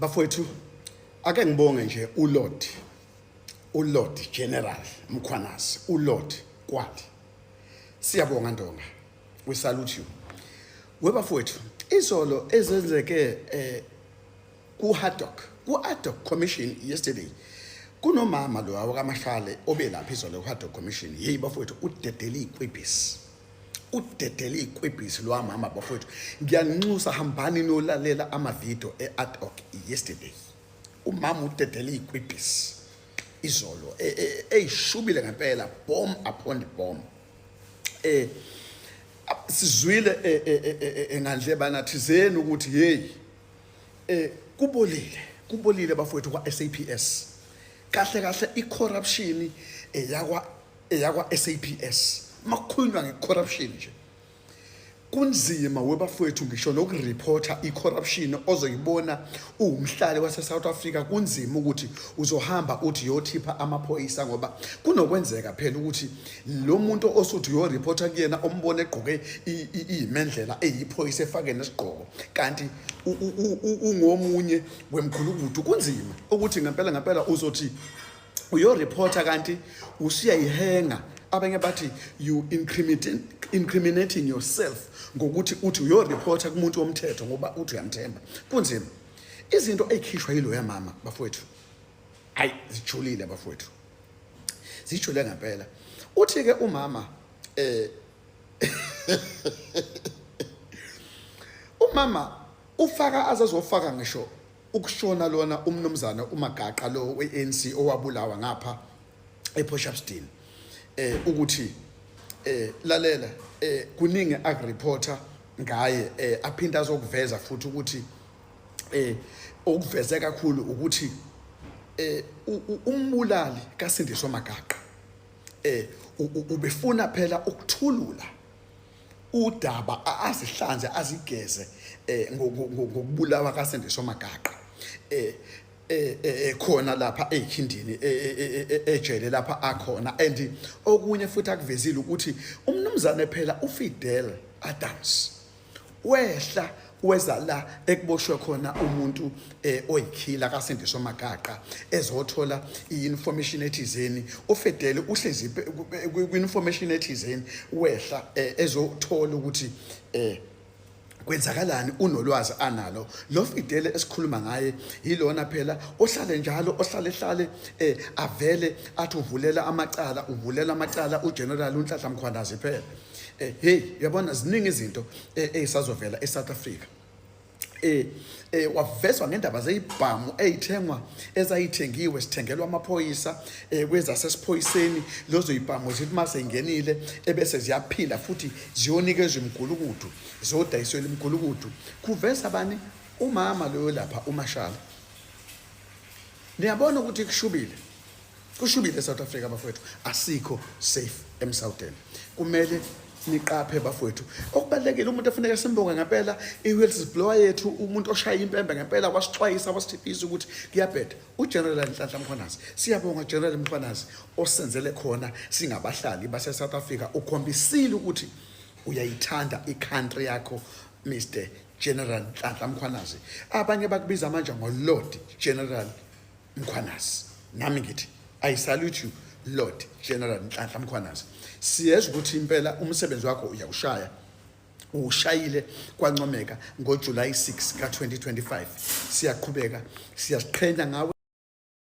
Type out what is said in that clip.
Bafowethu, ake ngibonge nje uLord, uLord General Mkhwanazi, uLord Kwali. Siyabonga Ndonga. We salute you. Webafowethu, izolo ezenzeke ku-Haddock, ku-Haddock Commission yesterday. Kunomama lo wakamashale obelapha izolo ku-Haddock Commission. Hey bafowethu, udedele ikwebhisi. Udedele ikwebhisi lwamama bafowethu. Ngiyanxusa, hambani niyolalela ama-video e-ad hoc yesterday. Umama udedele ikwebhisi izolo eyishubile ngempela, bomb upon bomb. Sizwile engandlebana thizeni ukuthi hey, kubolile, kubolile bafowethu kwa SAPS. Kahle kahle icorruption eyakwa SAPS. Makukhulunywa ngecorruption nje, kunzima webafowethu ngisho nokureporta i-corruption ozoyibona uwumhlali wase-South Africa. Kunzima ukuthi uzohamba uthi yothipha amaphoyisa, ngoba kunokwenzeka phela ukuthi lo muntu osuthi uyoreporta kuyena ombone egqoke iyimendlela eyiphoyisa, efake nesigqoko, kanti ungomunye wemkhulukudu. Kunzima ukuthi ngempela ngempela uzothi uyoreporta kanti usuyayihenga. Abanye bathi you incriminating yourself ngokuthi uthi uyoreporta kumuntu womthetho ngoba uthi uyamthemba. Kunzima. Izinto ey'khishwa yiloya mama bafowethu, hayi, zijulile bafowethu, zijule ngempela. Uthi-ke umama, umama ufaka azazofaka ngisho ukushona lona umnumzane uMagaqa lo we-ANC owabulawa ngapha ePort Shepstone, ukuthi lalela, kuningi akureporta ngaye, aphinda azokuveza futhi ukuthi okuveze kakhulu ukuthi umbulali kaSindiswa Magaqa ubefuna phela ukuthulula udaba, azihlanze, azigeze ngokubulawa kaSindiswa Magaqa khona lapha ezikhindini, ejele lapha akhona. And okunye futhi akuvezile ukuthi umnumzane phela uFidel Adams wehla weza la ekuboshwe khona umuntu oyikhila kaSindiswa Magaqa, ezothola i-information ethizeni. UFidel uhlezi kwi-information ethizeni, wehla ezothola ukuthi kwenzakalani, unolwazi analo. Lo Fidel esikhuluma ngaye yilona phela ohlale njalo, ohlale hlale avele athi uvulela amacala, uvulela amacala uGeneral uNhlanhla Mkhwanazi phela. Hey, uyabona, ziningi izinto ezisazovela eSouth Africa. Wavezwa ngendaba zeyibhamu ezithengwa, ezayithengiwe, sithengelwa amaphoyisa kwezasesiphoyiseni. Lezo yibhamu zithi mase ingenile ebese ziyaphinda futhi ziyonikezwa imigulukudu, ziyodayiswela imigulukudu. Kuveza bani? Umama loyo lapha uMashala. Niyabona ukuthi kushubile, kushubile eSouth Africa bafowethu. Asikho safe emsouthern, kumele niqaphe bafowethu. Okubalulekile, umuntu efuneka simbonge ngempela, i-whistleblower yethu, umuntu oshaya impembe ngempela, wasixwayisa, wasithipisa ukuthi kuyabheda, uGeneral Nhlanhla Mkhwanazi. Siyabonga General Mkhwanazi osenzele khona singabahlali base-South Africa. Ukhombisile ukuthi uyayithanda i-country yakho, Mr General Nhlanhla Mkhwanazi. Abanye bakubiza manje ngo-Lord General Mkhwanazi. Nami ngithi I salute you, Lord General Nhlanhla Mkhwanazi. Siyezwa ukuthi impela umsebenzi wakho uyawushaya, uwushayile kwancomeka ngoJuly 6 ka-2025. Siyaqhubeka, siyasiqhenya ngawe.